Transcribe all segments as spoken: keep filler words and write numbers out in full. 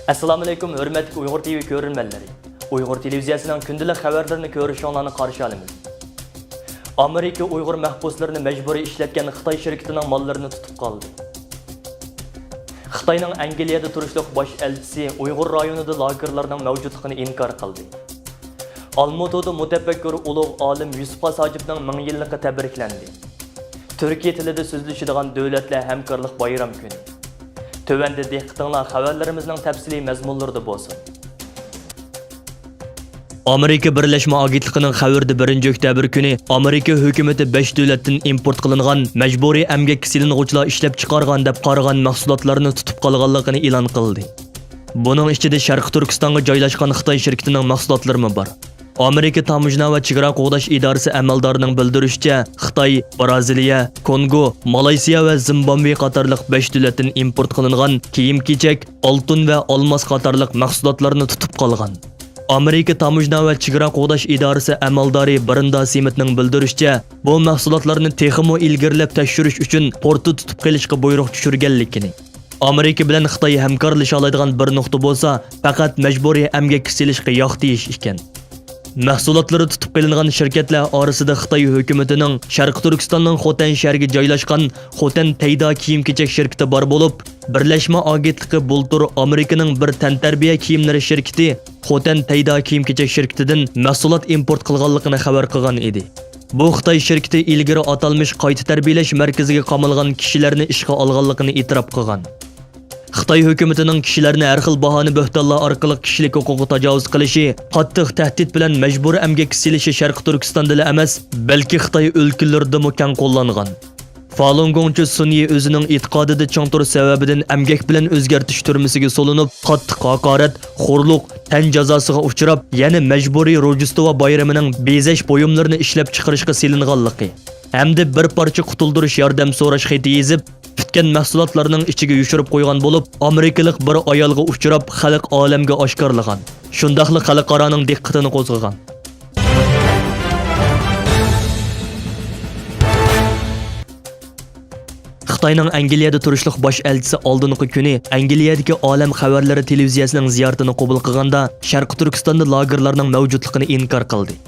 ئەسسالامۇئەلەيكۇم، ھۆرمەتلىك ئۇيغۇر تىۋى كۆرۈرمەنلىرى. ئۇيغۇر تېلېۋىزىيەسىنىڭ كۈندىلىك خەۋەرلىرىنى كۆرۈشۈڭلارنى قارشى ئالىمىز. ئامېرىكا ئۇيغۇر مەھبۇسلىرىنى مەجبۇرىي ئىشلەتكەن خىتاي شىركىتىنىڭ ماللىرىنى تۇتۇپ قالدى. خىتاينىڭ ئەنگلىيەدە تۇرۇشلۇق باش ئەلچىسى ئۇيغۇر رايونىدا لاگېرلارنىڭ مەۋجۇتلۇقىنى ئىنكار قىلدى. ئالمۇتىدا مۇتەپەككۇر ئۇلۇغ ئالىم يۈسۈپ خاس ھاجىپنىڭ مىڭ يىللىقى تەبرىكلەندى. تۈركىي تىلىدا سۆزلىشىدىغان دۆلەتلەر ھەمكارلىق بايرام كۈنى. تۆۋەندە دىققىتىڭلار خەۋەرلىرىمىزنىڭ تەپسىلىي مەزمۇنلىرىدا بولسۇن. ئامېرىكا بىرلەشمە ئاگېنتلىقىنىڭ خەۋىرىدە بىرىنچى ئۆكتەبىر كۈنى ئامېرىكا ھۆكۈمىتى بەش دۆلەتتىن ئىمپورت قىلىنغان مەجبۇرىي ئەمگەككە سېلىنغۇچىلار ئىشلەپچىقارغان دەپ قارىغان مەھسۇلاتلارنى تۇتۇپ قالغانلىقىنى ئېلان قىلدى. بۇنىڭ ئىچىدە شەرقىي تۈركىستانغا جايلاشقان خىتاي شىركىتىنىڭ مەھسۇلاتلىرىمۇ بار. ئامېرىكا تاموژنا ۋە چېگرا قوغداش ئىدارىسى ئەمەلدارىنىڭ بىلدۈرۈشىچە، خىتاي، بىرازىلىيە، كونگو، مالايسىيا ۋە زىمبابۋې قاتارلىق بەش دۆلەتتىن ئىمپورت قىلىنغان كىيىم-كېچەك، ئالتۇن ۋە ئالماس قاتارلىق مەھسۇلاتلارنى تۇتۇپ قالغان. ئامېرىكا تاموژنا ۋە چېگرا قوغداش ئىدارىسى ئەمەلدارى برېندا سىمىتنىڭ بىلدۈرۈشىچە، بۇ مەھسۇلاتلارنى تېخىمۇ ئىلگىرىلەپ تەكشۈرۈش ئۈچۈن پورتتا تۇتۇپ قېلىشقا بۇيرۇق چۈشۈرگەنلىكىنى، ئامېرىكا بىلەن خىتاي ھەمكارلىشالايدىغان بىر نۇقتا بولسا، پەقەت مەجبۇرىي ئەمگەككە سېلىشقا ياق دېيىش ئىكەن. مەھسۇلاتلىرى تۇتۇپ قېلىنغان شىركەتلەر ئارىسىدا خىتاي ھۆكۈمىتىنىڭ شەرقىي تۈركىستاننىڭ خوتەن شەھىرىگە جايلاشقان خوتەن تەيدا كىيىم-كېچەك شىركىتى بار بولۇپ، بىرلەشمە ئاگېنتلىقى بۇلتۇر ئامېرىكىنىڭ بىر تەنتەربىيە كىيىملىرى شىركىتى خوتەن تەيدا كىيىم-كېچەك شىركىتىدىن مەھسۇلات ئىمپورت قىلغانلىقىنى خەۋەر قىلغان ئىدى. بۇ خىتاي شىركىتى ئىلگىرى ئاتالمىش قايتا تەربىيەلەش مەركىزىگە قامالغان كىشىلەرنى ئىشقا ئالغانلىقىنى ئېتىراپ قىلغان. خىتاي ھۆكۈمىتىنىڭ كىشىلەرنى ھەر خىل باھانە بۆھتانلار ئارقىلىق كىشىلىك ھوقۇققا تاجاۋۇز قىلىشى، قاتتىق تەھدىت بىلەن مەجبۇرىي ئەمگەككە سېلىشى شەرقىي تۈركىستاندىلا ئەمەس، بەلكى خىتاي ئۆلكىلىرىدىمۇ كەڭ قوللانغان. فالۇن گوڭچى سۈنئى ئۆزىنىڭ ئېتىقادىدا چىڭ تۇرۇش سەۋەبىدىن ئەمگەك بىلەن ئۆزگەرتىش تۈرمىسىگە سولىنىپ، قاتتىق ھاقارەت، خورلۇق، تەن جازاسىغا ئۇچراپ، يەنە مەجبۇرىي روژدېستۋا بايرىمىنىڭ بېزەش بۇيۇملىرىنى ئىشلەپچىقىرىشقا سېلىنغانلىقى ھەمدە بىر پارچە قۇتۇلدۇرۇش ياردەم سوراش خېتى يېزىپ، پۈتكەن مەھسۇلاتلارنىڭ ئىچىگە يوشۇرۇپ قويغان بولۇپ، ئامېرىكىلىق بىر ئايالغا ئۇچراپ، خەلق ئالەمگە ئاشكارىلىغان. شۇنداقلا خەلقئارانىڭ دىققىتىنى قوزغىغان. خىتاينىڭ ئەنگلىيەدە تۇرۇشلۇق باش ئەلچىسى ئالدىنقى كۈنى ئەنگلىيەدىكى ئالەم خەۋەرلىرى تېلېۋىزىيەسىنىڭ زىيارىتىنى قوبۇل قىلغاندا، شەرقىي تۈركىستاندا لاگېرلارنىڭ مەۋجۇتلۇقىنى ئىنكار قىلدى.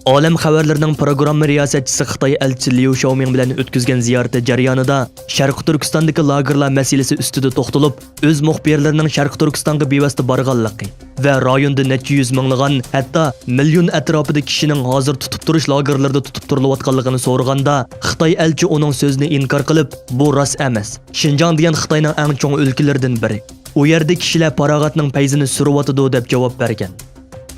ئالەم خەۋەرلىرىنىڭ پروگرامما رىياسەتچىسى خىتاي ئەلچىسى ليۇ شياۋمىڭ بىلەن ئۆتكۈزگەن زىيارىتى جەريانىدا شەرقىي تۈركىستاندىكى لاگېرلار مەسىلىسى ئۈستىدە توختىلىپ، ئۆز مۇخبىرلىرىنىڭ شەرقىي تۈركىستانغا بىۋاسىتە بارغانلىقى ۋە رايوندا نەچچە يۈز مىڭلىغان، ھەتتا مىليون ئەتراپىدا كىشىنىڭ ھازىر تۇتۇپ تۇرۇش لاگېرلىرىدا تۇتۇپ تۇرۇلۇۋاتقانلىقىنى سورىغاندا، خىتاي ئەلچى ئۇنىڭ سۆزىنى ئىنكار قىلىپ، بۇ راست ئەمەس. شىنجاڭ دېگەن خىتاينىڭ ئەڭ چوڭ ئۆلكىلىرىدىن بىرى. ئۇ يەردە كىشىلەر پاراغەتنىڭ پەيزىنى سۈرۈۋاتىدۇ، دەپ جاۋاب بەرگەن.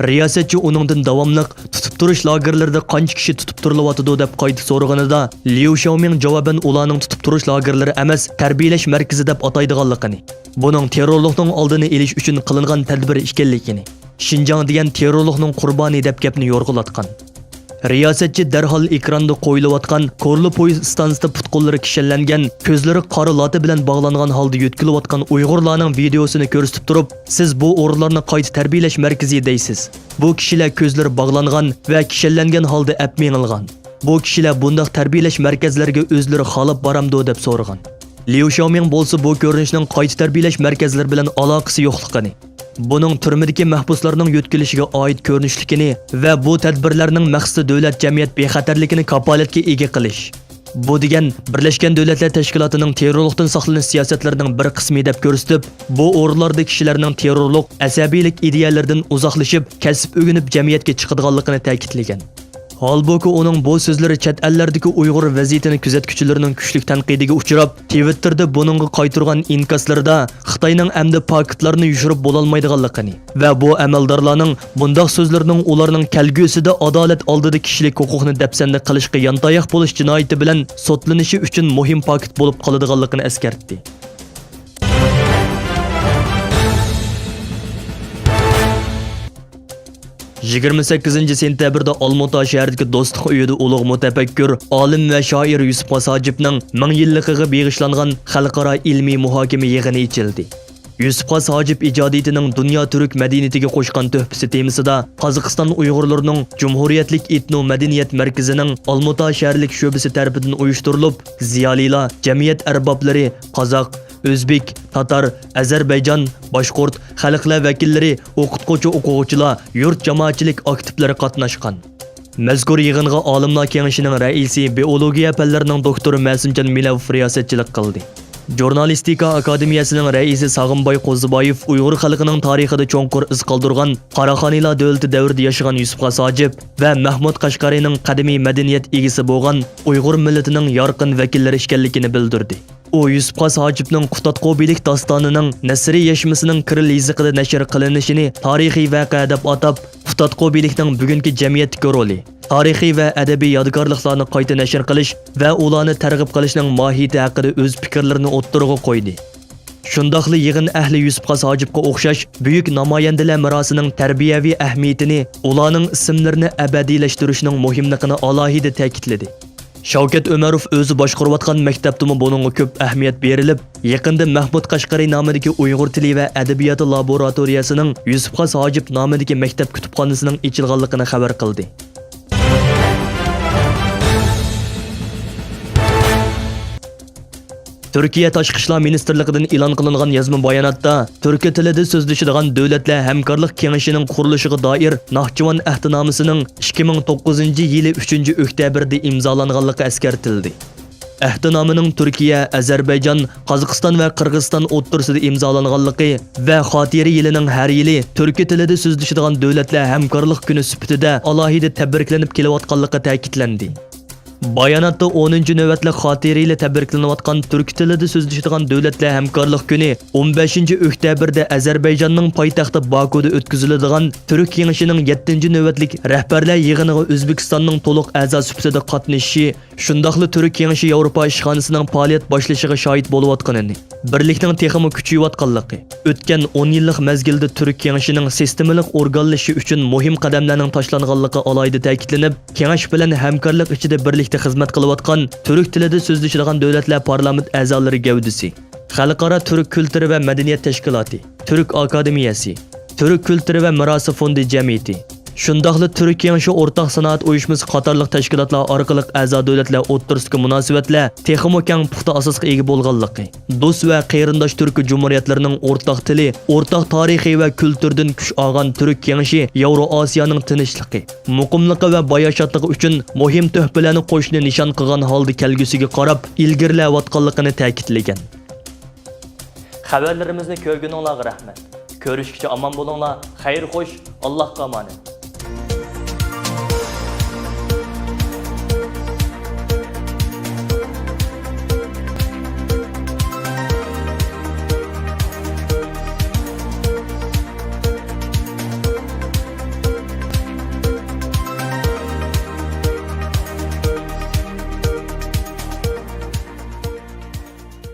رىياسەتچى ئۇنىڭدىن داۋاملىق تۇتۇپ تۇرۇش لاگېرلىرىدا قانچە كىشى تۇتۇپ تۇرۇلۇۋاتىدۇ، دەپ قايتا سورىغىنىدا، ليۇ شياۋمىڭ جاۋابەن ئۇلارنىڭ تۇتۇپ تۇرۇش لاگېرلىرى ئەمەس، تەربىيەلەش مەركىزى دەپ ئاتايدىغانلىقىنى، بۇنىڭ تېررورلۇقنىڭ ئالدىنى ئېلىش ئۈچۈن قىلىنغان تەدبىر ئىكەنلىكىنى، شىنجاڭ دېگەن تېررورلۇقنىڭ قۇربانى دەپ گەپنى يورغىلاتقان. رىياسەتچى دەرھال ئېكراندا قويۇلۇۋاتقان كورلا پويىز ئىستانسىسىدا پۇت-قوللىرى كىشەنلەنگەن، كۆزلىرى قارا لاتا بىلەن باغلانغان ھالدا يۆتكىلىۋاتقان ئۇيغۇرلارنىڭ ۋىدېئوسىنى كۆرسىتىپ تۇرۇپ، سىز بۇ ئورۇنلارنى قايتا تەربىيەلەش مەركىزى دەيسىز. بۇ كىشىلەر كۆزلىرى باغلانغان ۋە كىشەنلەنگەن ھالدا ئەپ مېڭىلغان. بۇ كىشىلەر بۇنداق تەربىيەلەش مەركەزلىرىگە ئۆزلىرى خالاپ بارامدۇ، دەپ سورىغان. ليۇ شياۋمىڭ بولسا بۇ كۆرۈنۈشنىڭ قايتا تەربىيەلەش مەركەزلىرى بىلەن ئالاقىسى يوقلۇقىنى، بۇنىڭ تۈرمىدىكى مەھبۇسلارنىڭ يۆتكىلىشىگە ئائىت كۆرۈنۈشلۈكىنى ۋە بۇ تەدبىرلەرنىڭ مەقسىتى دۆلەت جەمئىيەت بىخەتەرلىكىنى كاپالەتكە ئىگە قىلىش. بۇ دېگەن بىرلەشكەن دۆلەتلەر تەشكىلاتىنىڭ تېررورلۇقتىن ساقلىنىش سىياسەتلىرىنىڭ بىر قىسمى دەپ كۆرسىتىپ، بۇ ئورۇنلاردا كىشىلەرنىڭ تېررورلۇق، ئەسەبىيلىك ئىدىيەلىرىدىن ئۇزاقلىشىپ، كەسىپ ئۆگىنىپ جەمئىيەتكە چىقىدىغانلىقىنى تەكىتلىگەن. ھالبۇكى، ئۇنىڭ بۇ سۆزلىرى چەت ئەللەردىكى ئۇيغۇر ۋەزىيىتىنى كۆزەتكۈچىلىرىنىڭ كۈچلۈك تەنقىدىگە ئۇچراپ، تىۋىتتېردا بۇنىڭغا قايتۇرغان ئىنكاسلىرىدا خىتاينىڭ ئەمدى پاكىتلارنى يوشۇرۇپ بولالمايدىغانلىقىنى ۋە بۇ ئەمەلدارلارنىڭ بۇنداق سۆزلىرىنىڭ ئۇلارنىڭ كەلگۈسىدە ئادالەت ئالدىدا كىشىلىك ھوقۇقنى دەپسەندە قىلىشقا يانتاياق بولۇش جىنايىتى بىلەن سوتلىنىشى ئۈچۈن مۇھىم پاكىت بولۇپ قالىدىغانلىقىنى ئەسكەرتتى. يىگىرمە سەككىزىنچى سېنتەبىردە ئالمۇتا شەھىرىدىكى دوستلۇق ئۆيىدە ئۇلۇغ مۇتەپەككۇر، ئالىم ۋە شائىر يۈسۈپ خاس ھاجىپنىڭ مىڭ يىللىقىغا بېغىشلانغان خەلقئارا ئىلمىي مۇھاكىمە يىغىنى ئېچىلدى. يۈسۈپ خاس ھاجىپ ئىجادىيىتىنىڭ دۇنيا تۈرك مەدەنىيىتىگە قوشقان تۆھپىسى تېمىسىدا قازاقىستان ئۇيغۇرلىرىنىڭ جۇمھۇرىيەتلىك ئېتنو مەدەنىيەت مەركىزىنىڭ ئالمۇتا شەھەرلىك شۆبىسى تەرىپىدىن ئۇيۇشتۇرۇلۇپ، زىيالىيلار، جەمئىيەت ئەربابلىرى، قازاق، ئۆزبېك، تاتار، ئەزەربەيجان، باشقۇرت، خەلقلەر ۋەكىللىرى، ئوقۇتقۇچى-ئوقۇغۇچىلار، يۇرت جامائەتچىلىك ئاكتىپلىرى قاتناشقان. مەزكۇر يىغىنغا ئالىملار كېڭىشىنىڭ رەئىسى، بىئولوگىيە پەنلىرىنىڭ دوكتورى مەسۇمجان مىلەۋف رىياسەتچىلىك قىلدى. ژۇرنالىستىكا ئاكادېمىيەسىنىڭ رەئىسى ساغىمباي قوزىبايېۋ ئۇيغۇر خەلقىنىڭ تارىخىدا چوڭقۇر ئىز قالدۇرغان قاراخانىيلار دۆلىتى دەۋرىدە ياشىغان يۈسۈپ خاس ھاجىپ ۋە مەھمۇد قەشقەرىنىڭ قەدىمىي مەدەنىيەت ئىگىسى بولغان ئۇيغۇر مىللىتىنىڭ يارقىن ۋەكىللىرى ئىكەنلىكىنى بىلدۈردى. ئۇ يۈسۈپ خاس ھاجىپنىڭ قۇتادغۇ بىلىك داستانىنىڭ نەسرىي يەشمىسىنىڭ كىرىل يېزىقىدا نەشر قىلىنىشىنى تارىخىي ۋەقە دەپ ئاتاپ، قۇتادغۇ بىلىكنىڭ بۈگۈنكى جەمئىيەتتىكى رولى، تارىخىي ۋە ئەدەبىي يادىكارلىقلارنى قايتا نەشر قىلىش ۋە ئۇلارنى تەرغىب قىلىشنىڭ ماھىيىتى ھەققىدە ئۆز پىكىرلىرىنى ئوتتۇرىغا قويدى. شۇنداقلا يىغىن ئەھلى يۈسۈپ خاس ھاجىپقا ئوخشاش بۈيۈك نامايەندىلەر مىراسىنىڭ تەربىيەۋى ئەھمىيىتىنى، ئۇلارنىڭ ئىسىملىرىنى ئەبەدىيلەشتۈرۈشنىڭ مۇھىملىقىنى ئالاھىدە تەكىتلىدى. شاۋكەت ئۆمەروف ئۆزى باشقۇرۇۋاتقان مەكتەپتىمۇ بۇنىڭغا كۆپ ئەھمىيەت بېرىلىپ، يېقىندا مەھمۇد قەشقەرى نامىدىكى ئۇيغۇر تىلى ۋە ئەدەبىياتى لابوراتورىيەسىنىڭ يۈسۈپ خاس ھاجىپ نامىدىكى مەكتەپ كۇتۇپخانىسىنىڭ ئېچىلغانلىقىنى خەۋەر قىلدى. تۈركىيە تاشقى ئىشلار مىنىستىرلىقىدىن ئېلان قىلىنغان يازما باياناتتا، تۈركىي تىلىدا سۆزلىشىدىغان دۆلەتلەر ھەمكارلىق كېڭىشىنىڭ قۇرۇلۇشىغا دائىر ناخچىۋان ئەھدىنامىسىنىڭ ئىككى مىڭ توققۇزىنچى يىلى ئۈچىنچى ئۆكتەبىردە ئىمزالانغانلىقى ئەسكەرتىلدى. ئەھدىنامىنىڭ تۈركىيە، ئەزەربەيجان، قازاقىستان ۋە قىرغىزىستان ئوتتۇرىسىدا ئىمزالانغانلىقى ۋە خاتىرە يىلىنىڭ ھەر يىلى تۈركىي تىلىدا سۆزلىشىدىغان دۆلەتلەر ھەمكارلىق كۈنى سۈپىتىدە ئالاھىدە تەبرىكلىنىپ كېلىۋاتقانلىقى تەكىتلەندى. باياناتتا ئونىنچى نۆۋەتلىك خاتىرە يىلى تەبرىكلىنىۋاتقان تۈرك تىلىدا سۆزلىشىدىغان دۆلەتلەر ھەمكارلىق كۈنى ئون بەشىنچى ئۆكتەبىردە ئەزەربەيجاننىڭ پايتەختى باكۇدا ئۆتكۈزۈلىدىغان تۈرك كېڭىشىنىڭ يەتتىنچى نۆۋەتلىك رەھبەرلەر يىغىنىغا ئۆزبېكىستاننىڭ تولۇق ئەزا سۈپىتىدە قاتنىشىشى، شۇنداقلا تۈرك كېڭىشى ياۋروپا ئىشخانىسىنىڭ پائالىيەت باشلىشىغا شاھىت بولۇۋاتقىنىنى، بىرلىكنىڭ تېخىمۇ كۈچىيىۋاتقانلىقى، ئۆتكەن ئون يىللىق مەزگىلدە تۈرك كېڭىشىنىڭ سىستېمىلىق ئورگانلىشىشى ئۈچۈن مۇھىم قەدەملەرنىڭ تاشلانغانلىقى ئالاھىدە تەكىتلىنىپ، كېڭەش بىلەن ھەمكارلىق ئىچىدە بىرلىكتە خىزمەت قىلىۋاتقان تۈرك تىلىدا سۆزلىشىدىغان دۆلەتلەر پارلامېنت ئەزالىرى گەۋدىسى، خەلقئارا تۈرك كۈلتۈرى ۋە مەدەنىيەت تەشكىلاتى، تۈرك ئاكادېمىيەسى، تۈرك كۈلتۈرى ۋە مىراسى فوندى جەمئىيىتى، شۇنداقلا تۈرك كېڭىشى ئورتاق سانائەت ئۇيۇشمىسى قاتارلىق تەشكىلاتلار ئارقىلىق ئەزا دۆلەتلەر ئوتتۇرىسىدىكى مۇناسىۋەتلەر تېخىمۇ كەڭ پۇختا ئاساسقا ئىگە بولغانلىقى، دوست ۋە قېرىنداش تۈرك جۇمھۇرىيەتلىرىنىڭ ئورتاق تىلى، ئورتاق تارىخى ۋە كۈلتۈرىدىن كۈچ ئالغان تۈرك كېڭىشى ياۋرو ئاسىيانىڭ تىنچلىقى، مۇقىملىقى ۋە باياشاتلىقى ئۈچۈن مۇھىم تۆھپىلەرنى قوشۇشنى نىشان قىلغان ھالدا كەلگۈسىگە قاراپ ئىلگىرىلەۋاتقانلىقىنى تەكىتلىگەن. خەۋەرلىرىمىزنى كۆرگىنىڭلارغا رەھمەت. كۆرۈشكىچە ئامان بولۇڭلار، خەير خوش، ئاللاھقا ئامانەت.